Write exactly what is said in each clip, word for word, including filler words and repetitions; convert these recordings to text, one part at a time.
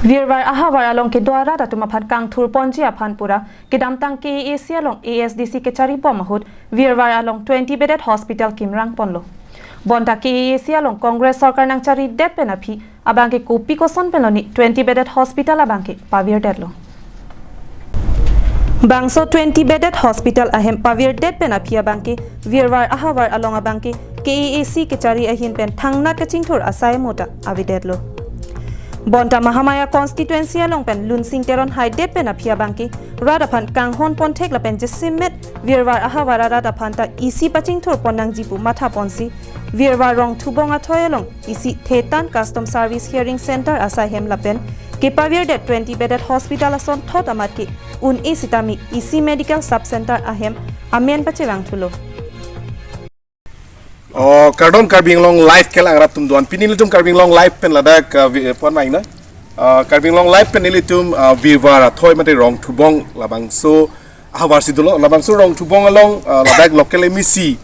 Virvar ahavar along kedo arat atum aphan kangthur ponji aphan pura kedamtang K A A C along A S D C kechari bom ahut Virvar along twenty bedded hospital kimrang ponlo. Bonta K A A C along Congress sorkar nangchari det pen aphi abangke kopi koson pen loni twenty bedded hospital abangke pavir detlo. Bangso twenty bedded hospital ahem pavir det pen aphi abangke Virvar ahavar along abangke K A A C kechari ahin pen thangnat kachingthur asai mota avedetlo. Bonta Mahamaya constituency along pen Lunsing Teron haidet pen aphi abangke rat aphan kanghon ponthek lapen jasemet Virvar ahavar arat aphan ta isi pachingthur pon nangji pu matha ponsi Virvar Rongthubong athoi along isi Thetan Custom Service Hearing Center asai hem lapen kepavir det twenty bedded hospital ason thot amat ke un-e sitame isi medical sub center ahem amen pachevang thulo. Oh, kardom Karbi Anglong Live kelang rat atum doan. Pini nelitum Karbi Anglong Live pen ladak uh, vi- puan main na. Uh, Karbi Anglong Live pen nelitum uh, Virvar athoi mate Rongthubong labangso ahavar si dolo. Labangso Rongthubong along uh, ladak local M A C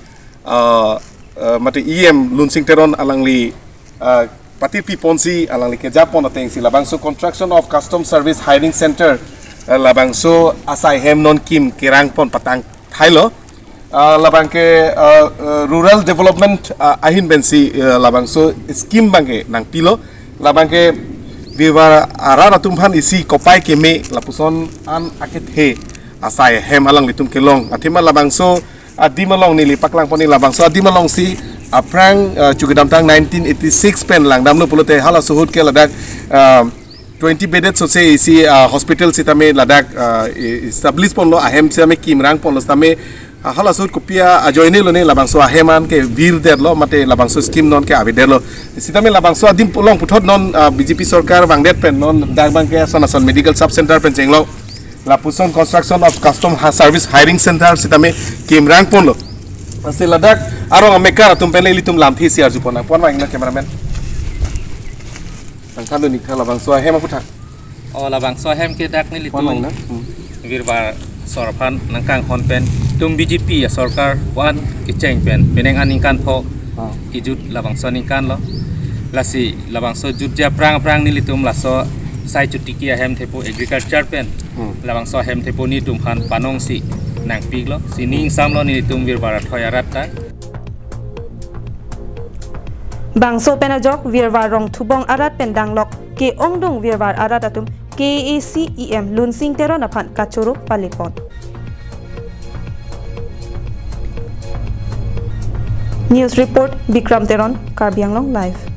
uh, uh, mate E M Lunsing Teron alangli uh, patirpi ponsi alangli kejapon atengsi labangso construction of custom service hiring center uh, labangso asai hem non kim kerang pon patang thailo. Uh, labangke uh, uh, rural development uh, ahin pensi uh, labangso scheme abangke nangpilo. Labangke Virvar arat atum aphan isi kopai keme lapuson an akethe asai hem alanglitum kelong. Athema labangso adim along neli paklang pon ni labangso adim alongsi aphrang uh, chu kedamtang nineteen eighty six pen langdamlo pulote halaso ahut ke ladak uh, twenty bedded sose isi uh, hospital sitame ladak uh, e- establish ponlo ahem sitame kimrang ponlo sitame uh, halaso ahut kopi ajoine lone labangso ahem an ke vir detlo mate labangso scheme non ke avedetlo. Sitame labangso adim along puthot non uh, B J P sorkar vangdet pen non dak abangke ason ason medical sub center pen chenglo. Lapuson construction of custom ha- service hiring center sitame kimrang ponlo. Lasi ladak arong amekar atum pen le ilitum lamthe si arju pon nang. Puan main na cameraman. Nangthan dun ik tha labangso ahem aputhak. O labangso ahem ke dak Puan nelitum main na. Hmm. Virvar sor aphan nangkanghon pen tum B J P asorkar pu-an kecheng pen penang aningkan pho Ah. kejut labangso aningkan lo. Lasi labangso jutji aphrang aphrang nelitum laso sai chutiki ahem thepo agriculture pen Hmm. labangso ahem thepo nelitum aphan panongsi nangpiklo. Si ning samlo nelitum Virvar athoi arat ta. Bangso pen ajok Virvar Rongthubong arat pen danglok ke-ongdung Virvar arat atum K A A C E M Lunsing Teron aphan kachoro palepon. News report, Bikram Teron, Karbi Anglong Live.